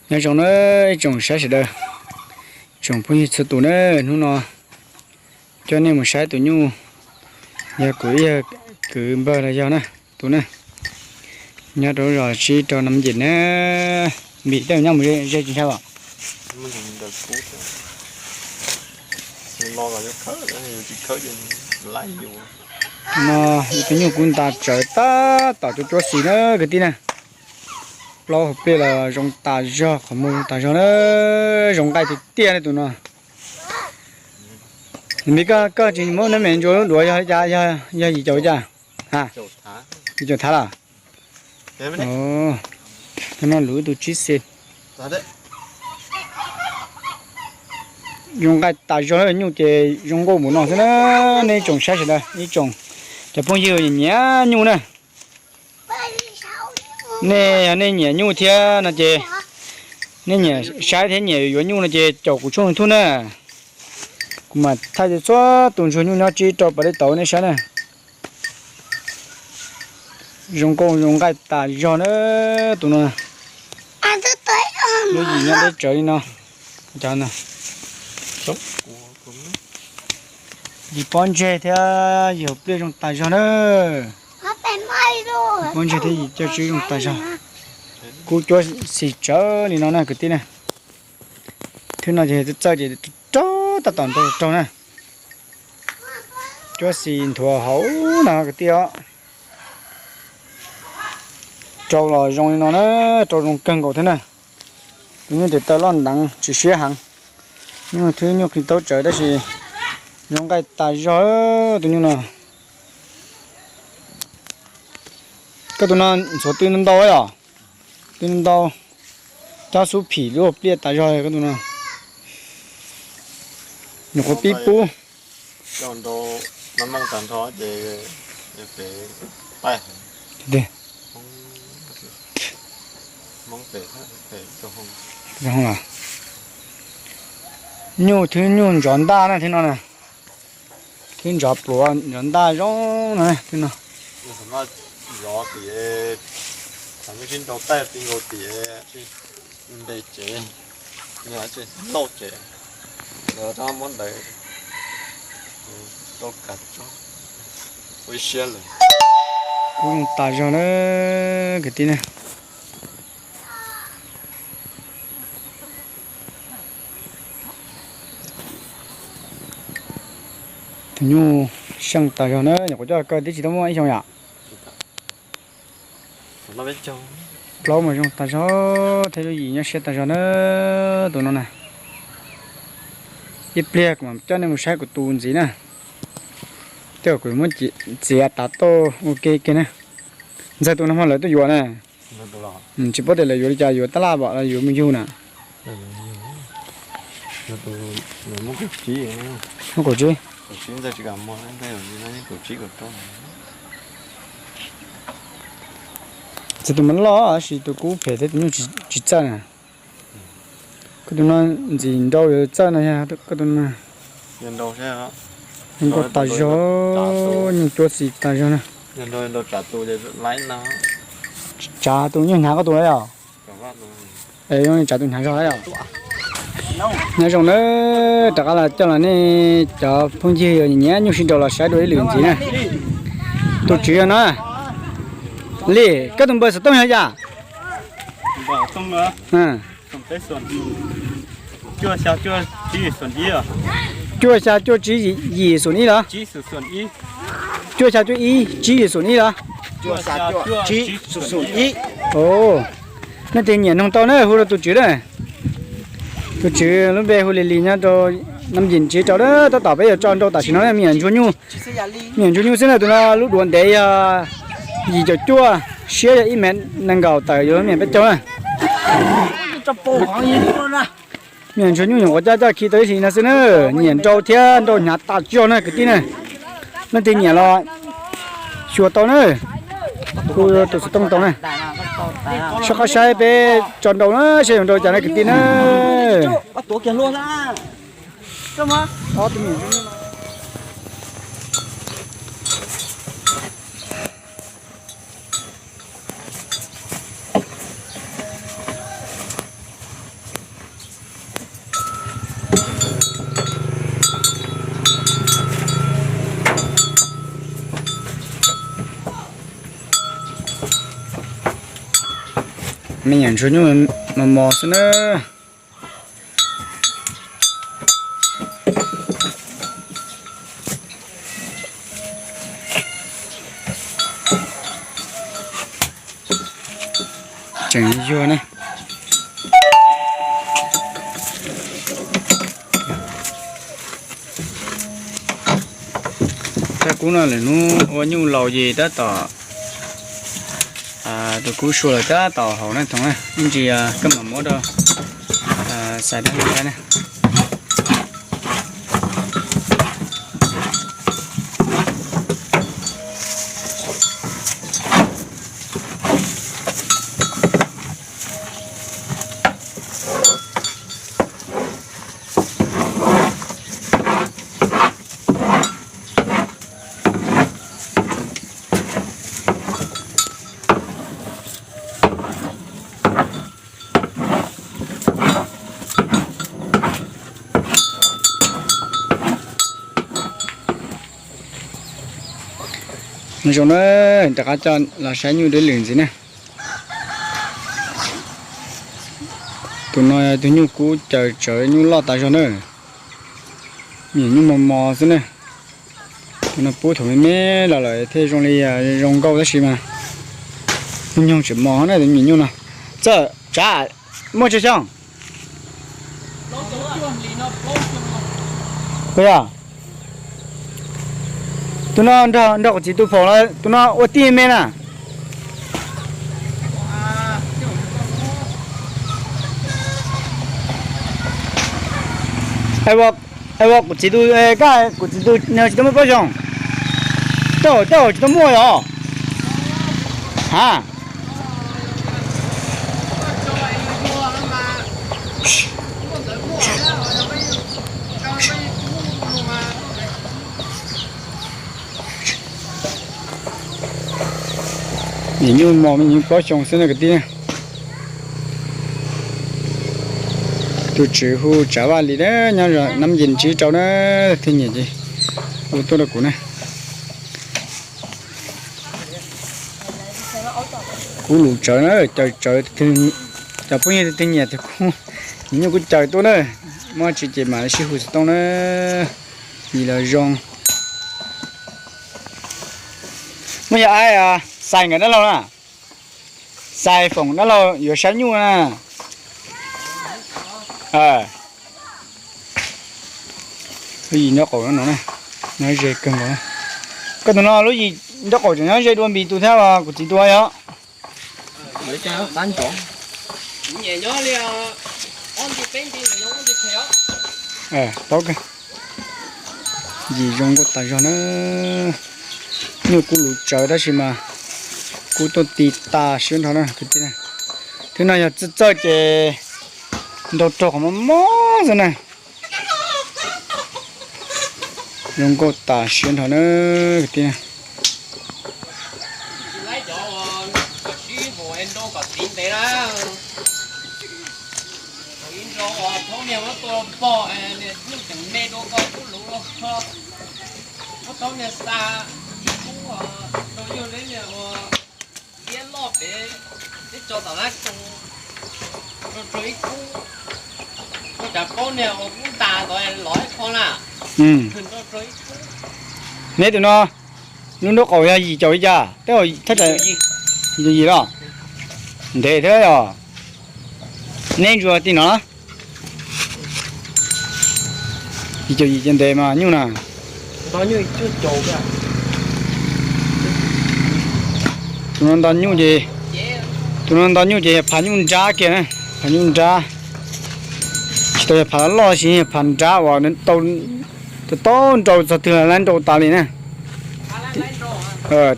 Nyob zoo na ib tsoom saib sawv daws, tsoom phooj ywg txhua tus na, hnub no coj nej mus saib tus nyuj, yog kuv ib yawg kwv npawg los yog na, tus na, nyob rau zos tsib rau Nam Yim na, Npim tej nyob mus ze tsis ntshai os. No ib tug nyuj kub nta tsawv tab tom cuab cuab xis na kwv tij na. Plaub hauv pliaj los zoo tas zog, qhov muag zoo tas zog na, zoo nqaij tiag tiag na tus no. Npim, koj tsis muab nab me ntsuas lub duav yog li cas, yog yim caum li cas? Ha, yim caum thav los? Tus no luv ib tug tsib xis. Zoo nqaij tas zog, nyuj ces zoo nkauj npaum no xwb na. Nej ib tsoom saib sawv daws, ib tsoom cov phooj ywg nyiam nyuj na, nej yog nej nyiam nyuj thiab no ces nej nyiam saib thiab nyiam yuav nyuj no ces caum kuv tshooj YouTube na. Kuv mam thaij txhua tus ntsuag nyuj nyob tsib rau pas dej tauv nej saib na. Zoo nkauj zoo nqaij tas zog na tus no. Lub yim nyob deb tsawv li no. Yim pob ntseg thiab yim hauv pliaj zoo tas zog na. Yim pob ntseg thiab yim coj tswb zoo tas zog. Kub cuab xis tsawv li no na kwv tij na. Thwb no ces txawj ces raug tab tom nrau raug na. Cuab xis nthuav hauv no kwv tij os. Rau los zoo li no na, rau zoo kawg nkaus thiab na. Tus nyuj tes taw loj nteev tsis siab heev. Nyuj thwb nyuj qis taub tsawv tab sis zoo nqaij tas zog tus nyuj no. Koj tus no ntxhuav tw ntau ntau os, tw ntau ntau, coj xub phim lub pliaj tas zog koj tus no. Nyuam qhuav pib pub. Nyuj thwb nyuj ntsov ntaj na thiab no na. Thwb ntsov pluav ntsov ntaj zoo no thiab no. Zov tim, nrau taij ti nkaus tim npe tsev, lauj tsev, muab ntawd rau kav tso, ua ib siab lawm. Kub zoo tas zog na kwv tij na. Tus nyuj seej tas zog na, nyuam qhuav coj kawg twb tsis tau muaj ib xyoo yom. Plaub mas zoo tas zog thiab lub yim nyob siab tas zog na, tus no na. Ib pliag kuv mam coj nej mus saib kuv tus ntxiv na. Tej zaum kuv muab txiav tav tuaj ua ke kiag na. Ntxawg tus no hmo lawv tuaj yuav na. Tsis paub tias lawv yuav li cas, yuav tab laj pom los yuav mus yug na. Muab kaum tsib. Txawm tus mas loj tab sis tus kub phem thiab tus nyuj tsis txawj na. Koj tus no ntxim nrau yuav txawj no yog koj tus no. Zoo nkauj tas zog, nyuj cuab xis tas zog na. Tsav tus nyuj hnyav koj tus lawm yom? Tsav tus hnyav zog lawm yom? Nyob zoo na, rov qab los coj los nej cov phooj ywg nyiam nyuj sib nraus los saib dua ib lwm ntxiv na. Tus tswv no, Li, koj tus npawb xov tooj yog yam? Cuaj xya cuaj tsib yim xoom ib los? Cuaj xya cuaj ib tsib yim xoom ib los? Nej tig nyiam noog tau na hu rau tus tswv na. Tus tswv lub npe hu Li Li nyob rau Nam Yim Tsiv rau na, tab tom peb yuav tso nrau tam sim no na, me nyuam ntsuag nyuj, me nyuam ntsuag nyuj xwb na, tus no lub duav ntev yog yim caum cuaj, siab yog ib mev nees nkaum tawm yuav me nyuam peb caug na. Me nyuam ntsuag nyuj nyuam qhuav coj coj khi tau ib sim no xwb na, nyiam nrau thiab nrau hnyav tas zog na kwv tij na. Nej tig nyiam los xyuas tau na. Hu tus xov tooj tau na. Soj qab saib peb tso nrau na, saib yuav nrau cas na kwv tij na. Me nyuam ntsuag nyuj mos mos xwb na. Tseem yuag ne. Thaj kub no lwm hnub ua nyuj laus ces tab tom, tus kub sua lawm tab tom haus na Thoom na, ib ntsis koj mam muab rau Xais dab laug saib na. Zoo na, rov qab coj los saib nyuj dib lwm ntxiv na. Tus no yog tus nyuj kub caws tsawv nyuj loj tas zog na. Me nyuam nyuj mos mos xwb na. Tus no pub thaum me me los lawm thiaj zoo li zoo nkauj tab sis mas nyuag nyuag tseem mos na tus me nyuam nyuj no. Txawj tsav muaj tsawg xyoo? Puas yog? Tus no nrog kuv txiv tus phaum los tus no ua tij me na. Es kuv txiv tus, kuv txiv tus tsis tau muaj plaub xyoos. Tej zaum tsis tau muaj los? Ha. Me nyuam nyuj mos me nyuam nyuj plaub xyoo xwb na kwv tij. Tus tswv hu Tsav Vaj Lis na, nyob Nam Yis Tsib Rau na, thiaj nyiam ces hu tuaj rau kuv na. Kub lus tsawv na, caws tsawv, cov phooj ywg twg nyiam tus kub, me nyuam nyuj kub caws tuaj na, muaj tsis ces mam li sib hu xov tooj na. Yim los zoo. Muaj yog ai Xais nkawd dab laug na, Xais Foom dab laug yuav saib nyuj na. Lub yim nraub qaum no, nyob ze kawg nkaus. Koj tus no lub yim nraub qaum tseem nyob ze dua npis tus thiab los kuv txiv tus yog? Paub kawg. Yim zoo nkauj tas zog na. Nyuj kub lus tsawv tab sis mas kub tuaj ti tas siab nrho na kwv tij. Twb no yog txawj txawj ces nrau raug qhov mob mob xwb na. Zoo nkauj tas siab nrho na kwv tij. Neb tus no lub nraub qaum yog yim caum li cas? Tej zaum thaj tsam yim los? Ntev thiab os. Neb ntsuag tij no? Yim caum yim ces ntev mas nyuj na. Tus no nto nyuj ces, tus no nto nyuj ces yog phav nyuj nrab kiag na, phav nyuj nrab. Tsis tau yog phav loj sis yog phav nrab uas tau nrau txog twg lawv nrau tas li na.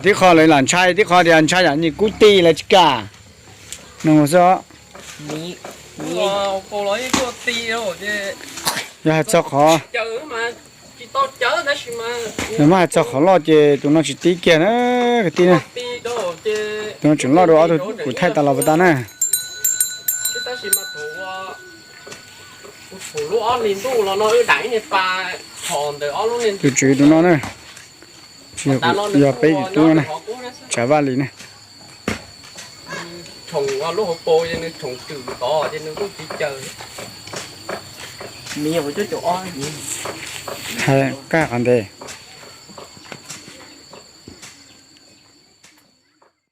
Tib qho lawv lam ntshai, tib qho tias ntshai yam nyias kub ti lawv tsis kam no xwb. Yog hais txog qhov, yog muab hais txog qhov loj ces tus no tsis tib kiag na kwv tij na. Tus no tseem loj dua ob tug kuv thaij tas los puas tas na. Tus tswv tus no na, yog peb tus tub na, Tsav Vaj Lis na. Thoom lub hauv paus ces nws thoom twm tod ces nws kuj tsis caws. Hais kaj qhov ntej.